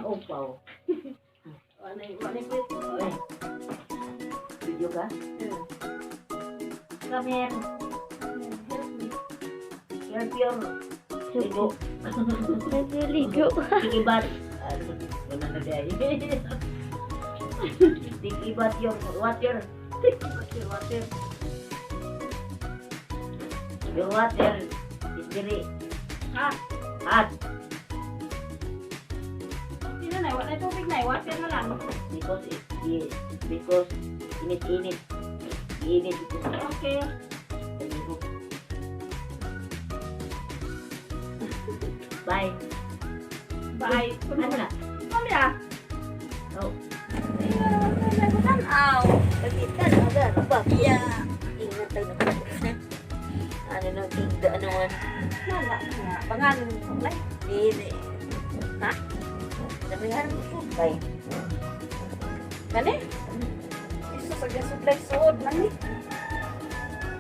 Naupaw. Wala wala ko. Oy. Video ka? Come here. Help me. Help your ligo. Nagliligo. Take a bath. Ano, wala na dahil. Take a bath your water. Water, water. Your water is very Ha? hot. Sino na? Wala tubig na. Water na lang. Because init-init. Init ito sa ligo. Bye. Bye. Ano na? Ano ya? Oh. Tanaw. Pagkita na agad. Ba? Yeah. Ingat tayo na. Ano na, tingda, ano man. Wala nga. Pangan. Ay. Dili. Ha? Sabihan mo supply. Kani? Iso sa supply suod man ni.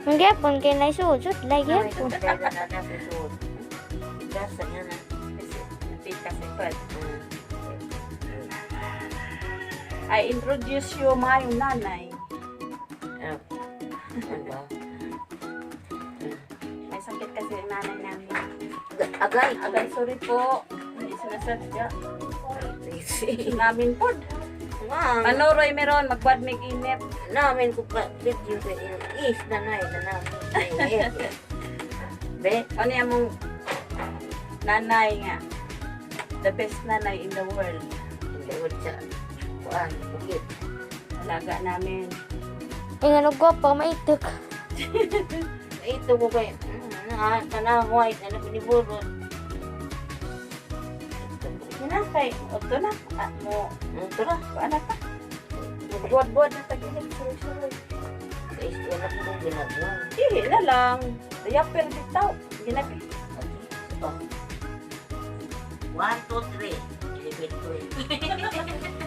Ang gyapon kay naisud, lay gyapon. Supply na na na suod. Gasa nga na. Tita si Pad. I introduce you my nanay. Ano? Ano ba? May sakit kasi ang nanay namin. Agay! Agay, sorry po. Hindi sinasadya. Namin po. Nga, Ano, Roy, meron? Magbuad may init. namin ko pa video sa is nanay na namin. Be, Ano yung mong nanay nga? The best nanay in the world. hindi sa kuan, bukid. Alaga namin. Ingan og gwapa maitok. Ito ko kay na na white ano piniburot. Sina kay Oto na. Ah, mo. Ito na. Paano pa? Buad-buad na tag-init. Suroy-suroy. Guys, wala ko nung ginagawa. Ihi na lang. Diaper bitaw. Ginabi. Okay, ito. 1, 2, 3. 11, 12.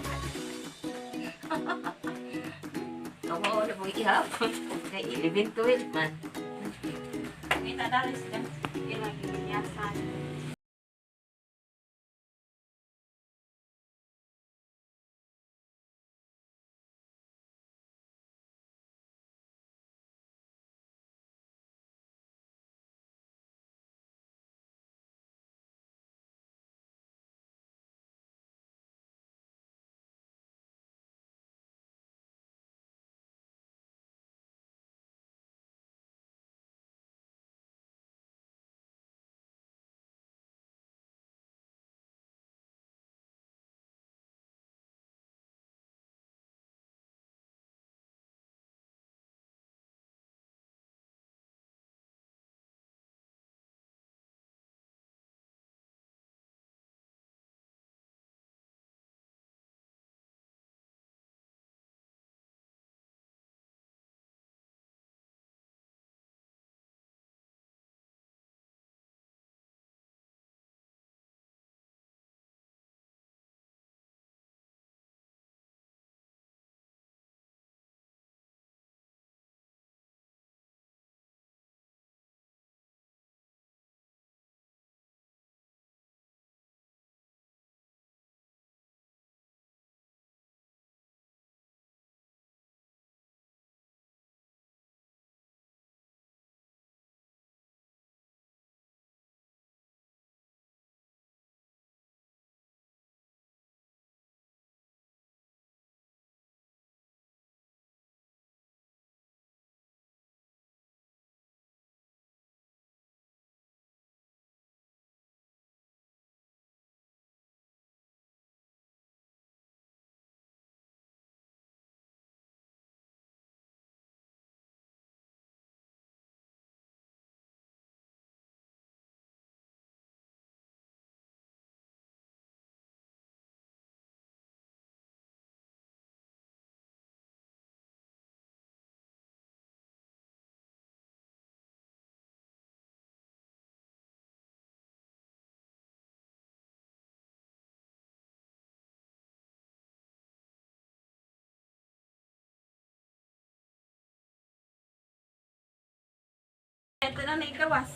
Kamu na po ihapon. Kay 11, 12 man. Kita dalis kan. Ilang ginyasan. Ito na naikawas.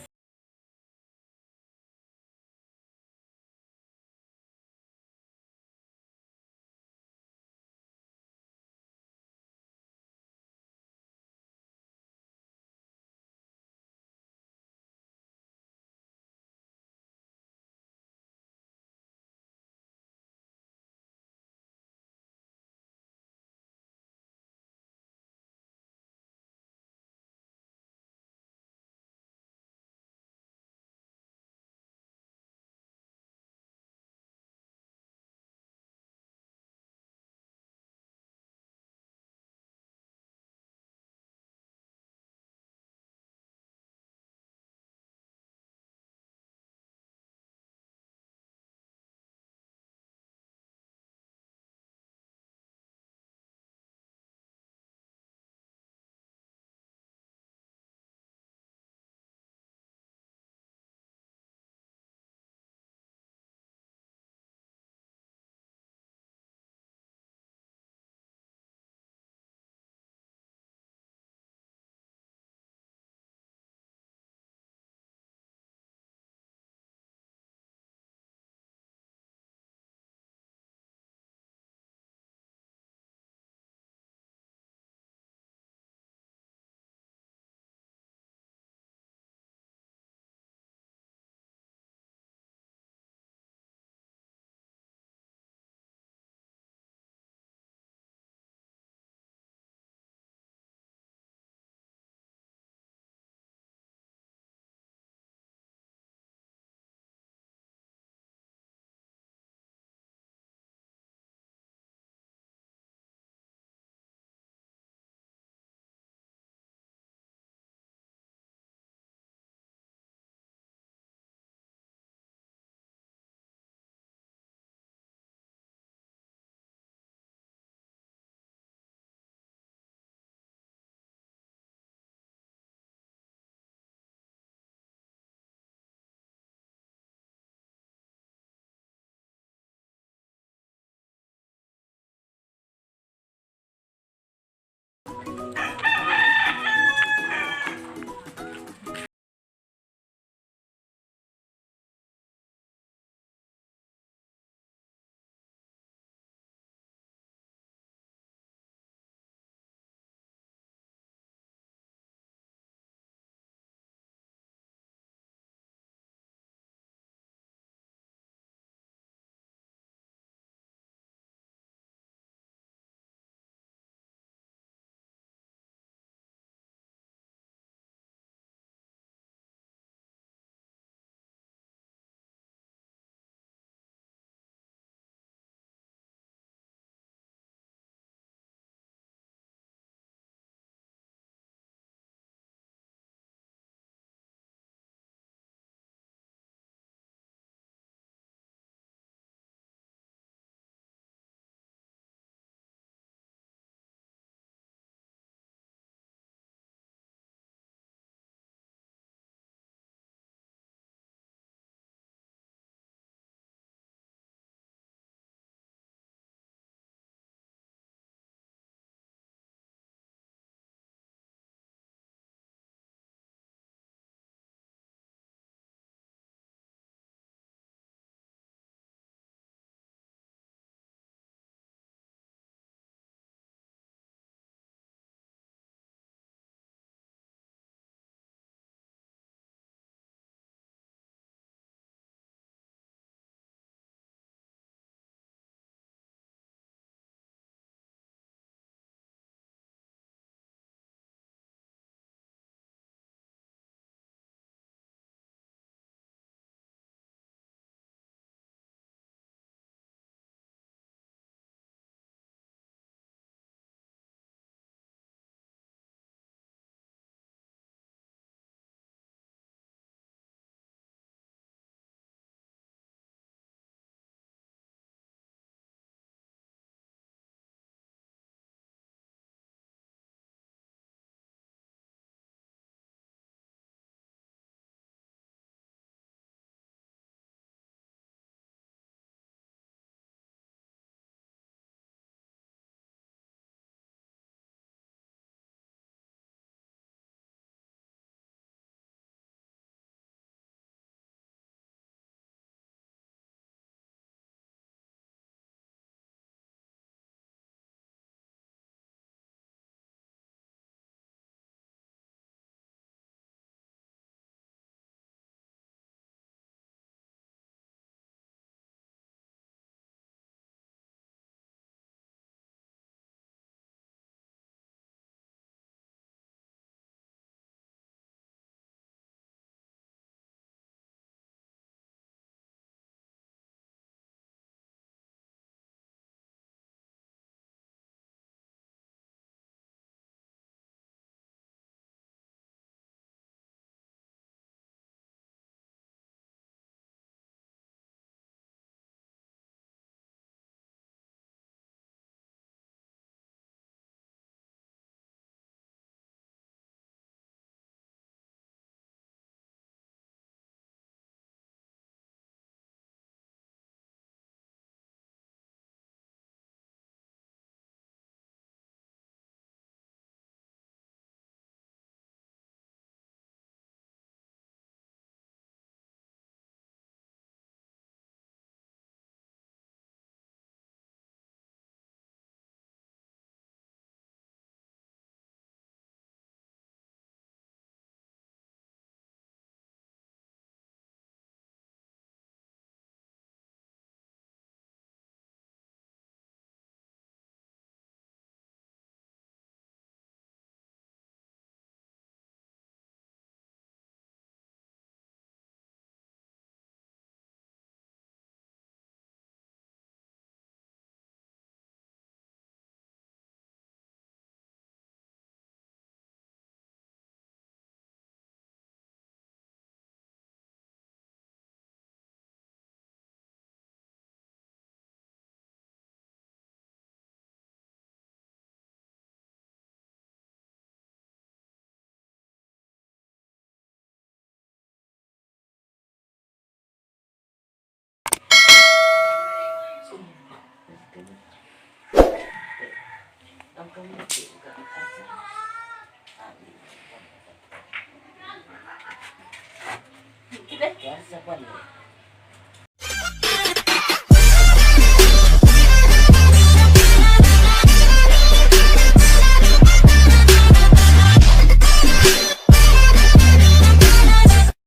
Ang kamuti ka. Asa.